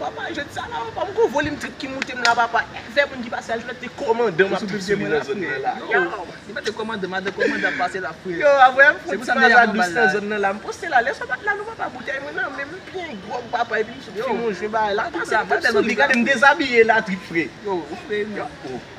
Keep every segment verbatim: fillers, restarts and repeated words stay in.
Papa, jodi sa la, papa, m gon volim trip ki moute m la, papa. Fè moun ki pase a jwenn te kòmandan m ap trip sou li nan zòn nan la. Yo, li mete kòmandan, madan kòmandan ap pase la, frè. Yo, avè m fè ti paz a dous nan zòn nan la. M poste la, lè sa bat la, nou papa, boutèy mwen nan men m, byen gwòg, papa, epi m sot fin yon jwe bagay la, pase m trip sou li, gade m dezabiye la, trip, frè. Yo, ou frè, yo.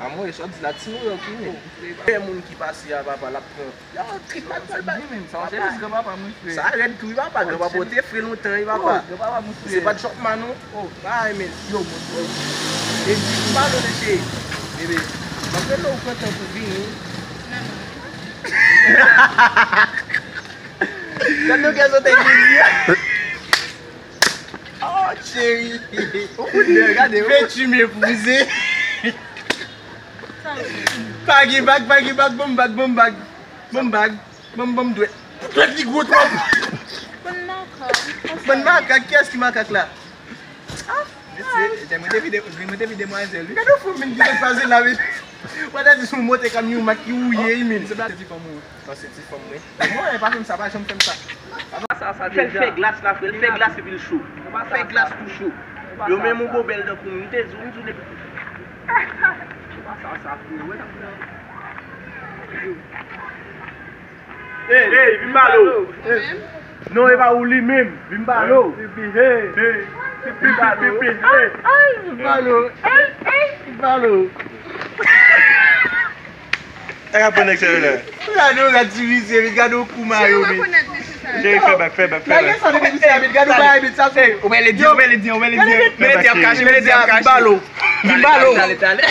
Amwey, sa w di la, ti New York, wi, men. Fè moun ki pase a, papa, l ap pran. Yo, trip la pral bay. Wi, men, sa w chèche, se granpapa mwen, frè. Sa rèd tou, wi, papa. Granpapa, ou te fre lontan, wi, papa. Oh, granpapa mwen, frè. Se pa t chòp man, non. Oh, bay, men. Yo, mwen, mwen. E di, m pa non, cheri. Bebe, m ap rele w pran tan pou vini. Gade nou gen sot e di a. Oh, cheri. Ou fout bèl, gade, ou. Vèti meprize. Pa gen bag, pa gen bag, ban m bag, ban m bag. Ban m bag, ban m, ban m dwèt. Dwèt li gwo twòp. Bann makak. Bann makak, kiyès ki makak la? Ah, mesye, mwen te vide, mwen te vide demwazèl, wi. Gade yon fanm ki sot pase la, men. Wè, ta di sou mote kamyon mak ki wouye, wi, men. Se pa ti fanm ou. Panse ti fanm mwen. Non, e pa fè m sa, pa janm fè m sa. Fè l fè glas la, frè, l fè glas epi l cho. Fè glas pou cho. Yo menm ou bo bèl tankou m, m te di w, m di w depi. Ey, vin pale w. Non, e pa ou li menm. Vin pale w. Pipi, hey. Pipi, pipi, hey. Vin pale w. Vin pale w. Sa ka pran nèg serye la. Gade yon rad sou misye, men gade yon kou mayo, men. Cheri, fè bak, fè bak, fè bak. Lage sa depi misye a, men gade yon bagay, men sa se. Ou wè ledi, ou wè ledi, ou wè ledi. Men ledi ap kache, men ledi ap kache. Vin balo. Vin balo. Talè, talè, talè.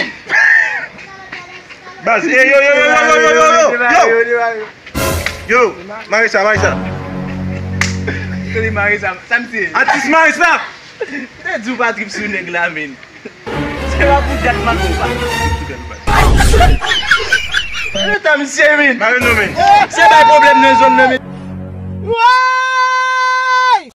Baz, ey, yo, yo, yo. Yo, mare sa, mare sa. Tande mare sa, sa misye. Atis mare sa. M te di w pa trip sou nèg la, men. Se pa pou dat mal pou pa. Leta misye, men. Mare non, men. Se bay pwoblèm nan zòn nan, men.